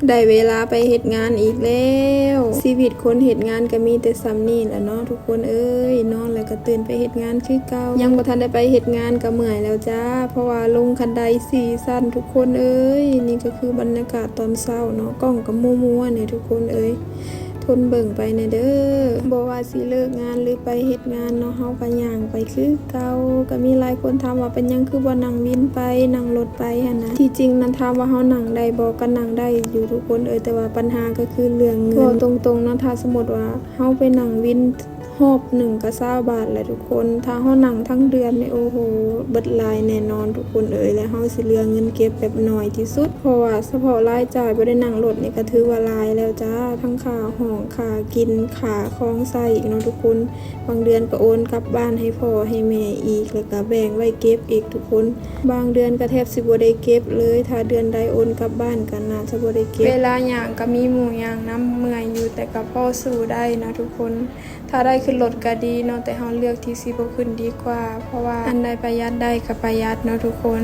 ໄດ້ເວລາໄປເຮັດງານອີກແລ້ວ. ຊີວິດຄົນເຮັດງານກໍມີແຕ່ສ່ຳນີ້ແຫຼະເນາະທຸກຄົນເອີຍ, ນອນແລ້ວກໍຕື່ນໄປເຮັດງານຄືເກົ່າ. ຍັງບໍ່ທັນໄດ້ໄປເຮັດງານກໍເມື່ອຍແລ້ວຈ້າ, ເພາະວ່າລົງຄັນໄດສີ່ຊັ້ນທຸກຄົນເອີຍ. ນີ້ກໍຄືບັນຍາກາດຕອນເຊົ້າເນາະ, ກ້ອງກໍມົວໆແດ່ທຸກຄົນເອີຍ. ທົນເບິ່ງໄປແດ່ເດີ. ບໍ່ວ່າຊິເລີກງານຫຼືໄປເຮັດງານເນາະ, ເຮົາກໍຍ່າງໄປຄືເກົ່າ. ກໍມີຫຼາຍຄົນຖາມວ່າເປັນຫຍັງຄືບໍ່ນັ່ງວິນໄປ, ນັ່ງລົດໄປຫັ້ນນະ. ທີ່ຈິງນັ້ນ ຖາມວ່າເຮົານັ່ງໄດ້ບໍ່? ກໍນັ່ງໄດ້ຢູ່ທຸກຄົນເອີຍ, ແຕ່ວ່າບັນຫາກໍຄືເລື່ອງເງິນ. ເວົ້າຕົງໆເນາະ, ຖ້າສົມມຸດວ່າເຮົາໄປນັ່ງວິນຮອບໜຶ່ງກໍຊາວບາດແຫຼະທຸກຄົນ. ຖ້າເຮົານັ່ງທັງເດືອນນີ້ ໂອ້ໂຫ ເບິດຫຼາຍແນ່ນອນທຸກຄົນເອີຍ. ແລະເຮົາຊິເຫຼືອເງິນເກັບແບບໜ້ອຍທີ່ສຸດ, ເພາະວ່າສະເພາະລາຍຈ່າຍບໍ່ໄດ້ນັ່ງລົດນີ້ກໍຖືວ່າຫຼາຍແລ້ວຈ້າ, ທັງຄ່າຫ້ອງ, ຄ່າກິນ, ຄ່າຂອງໃຊ້ອີກເນາະທຸກຄົນ. ບາງເດືອນກໍໂອນກັບບ້ານໃຫ້ພໍ່ໃຫ້ແມ່ອີກ, ແລ້ວກໍແບ່ງໄວ້ເກັບອີກທຸກຄົນ. ບາງເດືອນກໍແທບຊິບໍ່ໄດ້ເກັບເລີຍ, ຖ້າເດືອນໃດໂອນກັບບ້ານກໍໜ້າຈະບໍ່ໄດ້ເກັບ. ເວລາຍ່າງກໍມີໝູ່ຍ່າງນຳ, ເມື່ອຍຢູ່ ແຕ່ກໍພໍສູ້ໄດ້ເນາະທຸກຄົນ. ຖ້າໄດ້ຂຶ້ນລົດກໍດີເນາະ, ແຕ່ເຮົາເລືອກທີ່ຊິບໍ່ຂຶ້ນດີກວ່າ, ເພາະວ່າອັນໃດປະຢັດໄດ້ກໍປະຢັດເນາະທຸກຄົນ.